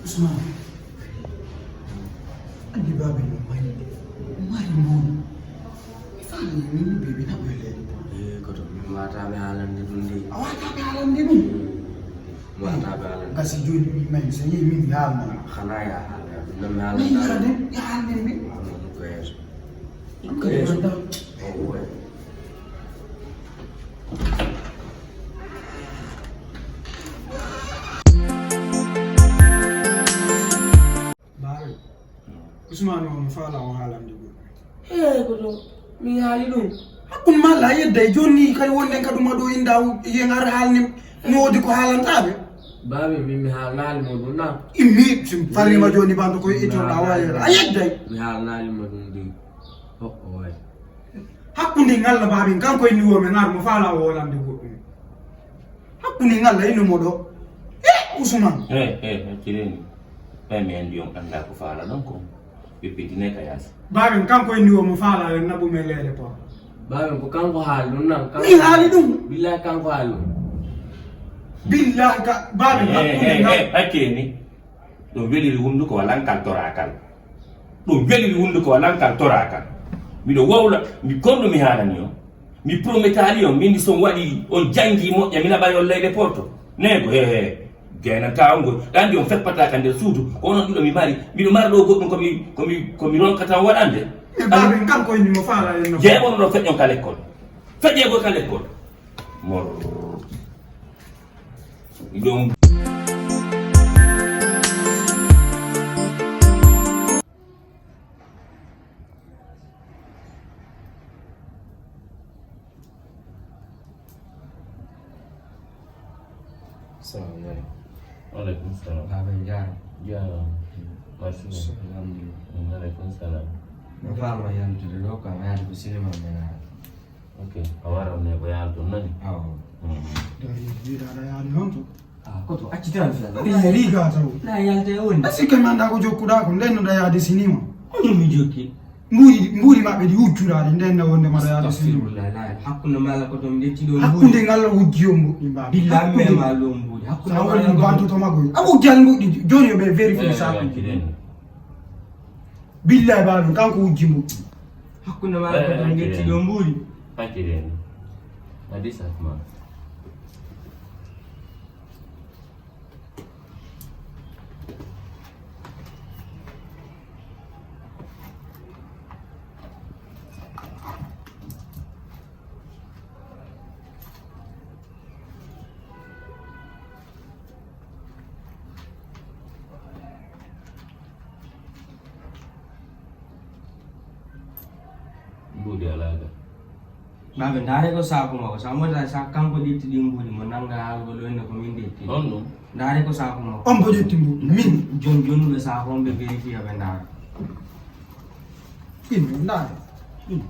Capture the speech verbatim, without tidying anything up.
Usman, anndi baabe no mari, mari mawni. Mi faami min bebi na ɓoy leydi. Eh, koto, mi wata ɓe haalande ɗum ndi. A wata ɓe haalande ɗum? Mi wata ɓe haalande. Gasi jooni mi mai, so yehi min mi haalna. Xanaa ya haala, ɗum mi haalande. Min yara de, ya haalande mi. Ko yeeso. Ko yeeso. Oh, ouais. Baawe. Usman o no faala o haalande goɗɗum. Ee, ko ɗo mi haali ɗum. Hakkunde ma la yedday jooni ni kadi wonden ka ɗum aɗo inda yen ar haalni mo wodi ko haalantaaɓe. Baawe min mi haalnaali mo ɗum na. Immi sim fallima jooni banto ko itto na waye. A yedday. Mi haalnaali mo ɗum ɗi. Hoɓɓo waye. Hakkunde ngal no baabi kanko e niwo men ar mo faala o wolande goɗɗum. Hakkunde ngal la ino mo ɗo. E Usman. Eh, eh, hakkileni. Ɓay mi andi on anda ko faala ɗon ko. Ɓe pedine ka yaasi. Baaben kanko e niwo mo faala en naɓu men leele ko. Baaben ko kanko haali ɗum nan. Mi haali ɗum. Billahi kanko haali ɗum. Billahi ka baaben. Eh, hakkunde eh, ngal. Eh, hakkileni. Ɗum weliri hunduko walan kal torakal. Ɗum weliri hunduko walan kal torakal. Miɗo wowla, mi gonɗo mi haalani on. Mi prometaali on, min so waɗi on janngi moƴƴa, mi naɓay on leyɗe porto. Neego, he, he. Gaynanta on ngol. Ɗandi on feppata ka nder suudu. Ko onon ɗiɗo mi mari. Miɗo mara ɗo goɗɗum ko mi, ko mi, ko mi ronkata on waɗande. E baaben kanko inni mo faala en no. Jeeɓon ɗo feƴƴon ka lekkol. Feƴƴeego ka lekkol. Mor. Ɗum. Salamu aleykum. Waaleykum salam. Baaba en jaaraama. Jaaraama. Merci. Alhamdulillah. Waaleykum salam. No faalma yaltude ɗo kam, yaade ko sinema men ara. Ok, a waran ne ko yalton nani? Awa. Mhm. Dari wiɗaɗa yaade honto? Ah, koto accitan fiya. Ina riga taw. Na yalte woni. Asi kam anda ko jokkuɗa ko nden no da yaade sinima. Onon mi jokki. Mbuuri mbuuri maɓɓe ɗi wujjuraade nden na wonde maɗa yaade sinima. Astagfirullah, la. Hakkunde mala ko to mi detti ɗo mbuuri. Hakkunde ngal wujji o mbuɗɗi mbaɗi. Billahi me ma lo mbuuri. Hakkunde sa woni mala ko banto to mago. Abu jal mbuɗɗi joni yo ɓe vérifier sa ko. Billahi ba ɗum kanko wujji mbuɗɗi. Hakkunde ma ko to ngetti ɗo mbuuri. Hakkille en. A disa ma. Mbuuɗi alaa ga. Baaɓe, ndaare ko saako makko. Sa mota sa kanko ƴetti ɗi mbuuɗi mo nannga haalgol wonde ko min ƴetti. On ɗum? Ndaare ko saako makko. On ko ƴetti mbuuɗi? Min. Jon jonuɓe saako on ɓe vérifier ɓe ndaara. Ɗin ɓe ndaara. Ɗin.